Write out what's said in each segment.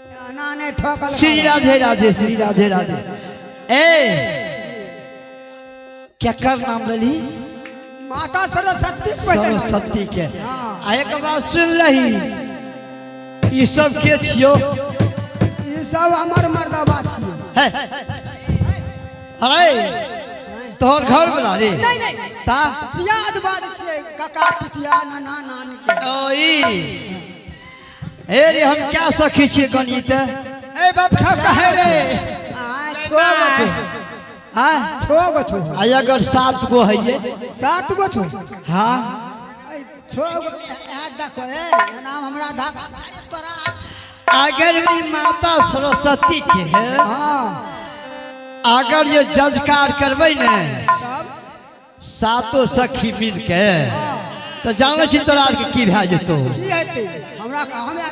एना नहि ठोकल श्री राधे राधे, श्री राधे राधे। ए केकर नाम लेली? माता सरस्वती। सरस्वती के। हाँ। आ एक बात सुन लही, ई सब के छियो? ई सब हमर मर्दबा छियै। है अरे तोहर घर वाला रे? नहीं नहीं। ता दियाद बाद छियै, काका पितिया नाना नानी के। ओ ई हे रे, हम क्या सखी छियै गणित? ए बाप खा कहे रे। आ छो गो छो। हाँ। छो गो छो। आ अगर 7 गो है ये? 7 गो छो। हाँ। ऐ छो गो ए देखो, ए नाम हमरा धक्का अरे तोरा। अगर भी माता सरस्वती के है, हाँ, अगर ये जजकार करबै ने तब सातो सखी मिल के, तो जानै छी तोरा आरके की भए जेतौ? की हेतै हमरा? हमरा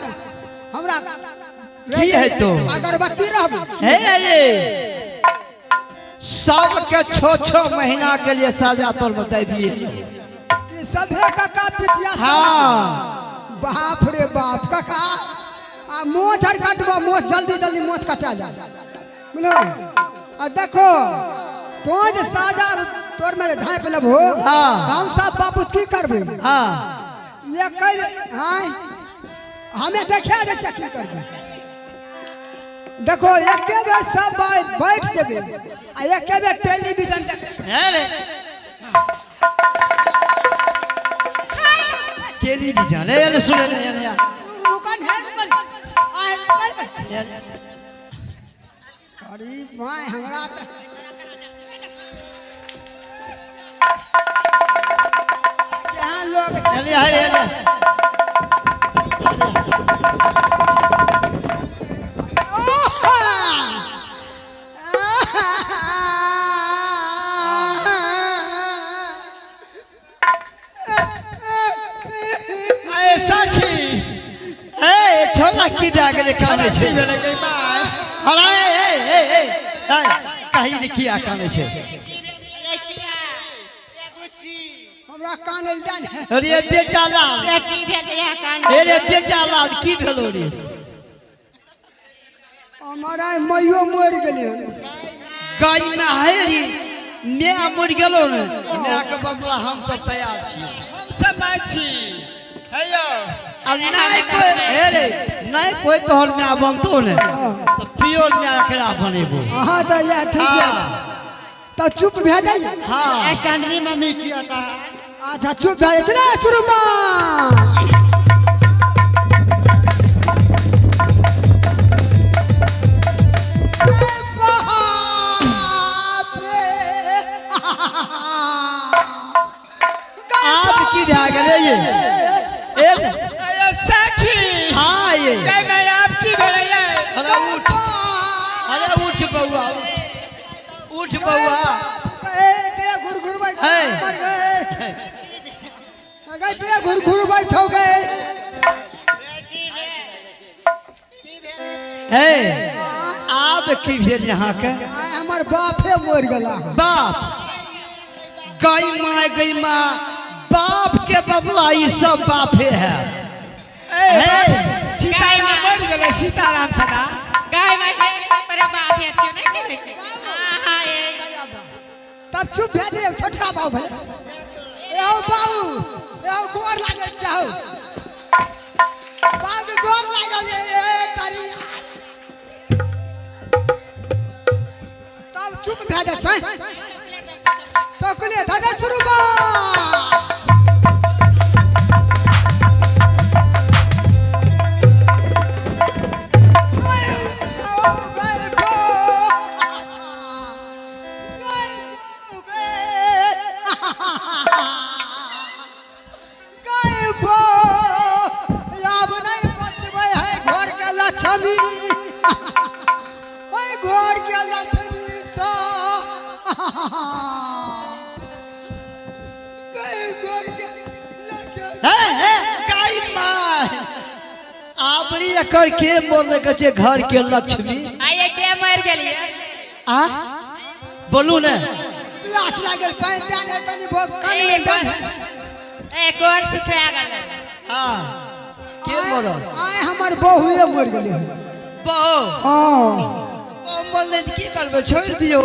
हमरा की हेतौ? अगरबत्ती रहबै। हे अरे सबके 6-6 महीना के लिए सजा तोर में दैबिए। ई सभे काका पितिया सब। हाँ। बाप रे बाप काका, आ मोछ आर काटबो, मोछ जल्दी जल्दी मोछ कटा जा बुझलो। आ देखो तो जे साजा तोर में झाँप लेबहो, हाँ। हम सब बाबू की करबै? हाँ। ये कर हाँ हमें देखे जे से की करबै। देखो एके बेर सब बैठ जेबै आ एके बेर टेलीविजन देखबै। हे रे टेलीविजन, ए रे सुने ने ने। रुकन है रुकन आय निकल गए। अरे my हमरा तऽ केहन लोग छै। चलिए हे रे। ए सखी। ए छोरा की भए गेलै, कानै छै? की भेलै गई माय? अरे ए ए ए ए कही ने किया कानै छै? हमरा कानै लए ने। अरे बेटा लाल। से की भेल इएह कान? अरे बेटा लाल, की भेलो रे? हमर आइ मैयो मरि गेलै हन। गाय में हेरी my मरि गेलो ने, my के बदला हम सब तैयार छियै। हम सब आइ छी हेयो। आ नहीं कोई हे रे, नहीं कोई तोहर my बनतो ने तो प्योर my एकरा बनेबो। अहाँ तऽ इएह ठीक हाँ। यऽ तऽ चुप भए जाइए। हाँ। स्टैंडरी मम्मी छियै तऽ। अच्छा चुप भए जाइ चले शुरू। आब की भए गेलै ये? ए ए सखी। हाँ ये। गई माय आब की भेलै ये? अरे उठ, अरे उठ बउआ, उठ उठ बउआ। है। घुर घुर बैठो गए। हे आब की भेल यहाँ के? आइ हमर बापे मरि गेला। बाप गई माँ, गई माँ, बाप के बदला ई सब बापे है। ए हे। सीताराम मरि गेलै, सीताराम सदा। गाय माय हे छौ, तोरे बाप हे छियौ, नहि चिन्है छै? हाँ हाँ ए। तब चुप भए जाइए। छोटका बाबू भेलै। ए हौ बाबू, ए हौ, गोर लागै छै हौ बाबू, गोर लागल। ए तारी तब चुप भए जाइ छै। चॉकलेट हटा शुरू बा। आब नहीं बचबै है घर के लक्ष्मी, ओहि घर के लक्ष्मी सँ गए घर के लक्ष्मी। हे हे गाय माय, आबरी एकर के मरले के छै घर के लक्ष्मी? आइए के मरि गेलियै? आ बोलू ने। प्यास लागल, पानि दए ने तनी, भोग कनि ए, दए ने। ए कोन सुखा गेलै? हाँ, के मरल? आइ हमर बहुए मरि गेलै हन। बहु। हाँ। बहु मरलै तऽ की करबै, छोड़ि दियौ।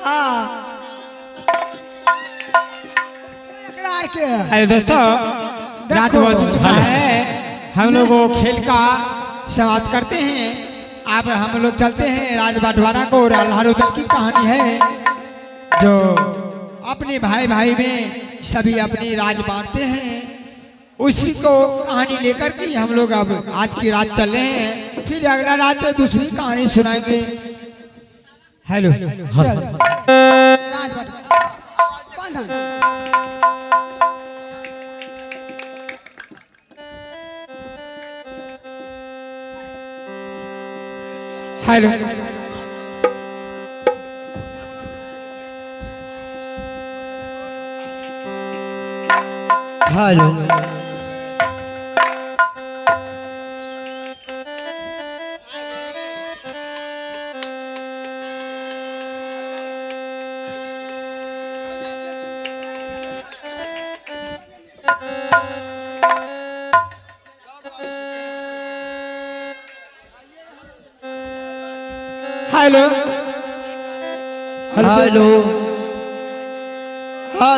हाँ। एकरा आर के अरे दोस्तों, रात देखो। हो चुका है, हम लोग वो खेल का समाप्त करते हैं। अब हम लोग चलते हैं राज बंटवारा को। और अल्लाह की कहानी है जो अपने भाई भाई में सभी अपनी राज बांटते हैं, उसी को कहानी लेकर के हम लोग अब आज की रात चल रहे हैं। फिर अगला रात दूसरी कहानी सुनाएंगे। हेलो। चल राज बंधन। हेलो। हेलो। हेलो। हेलो।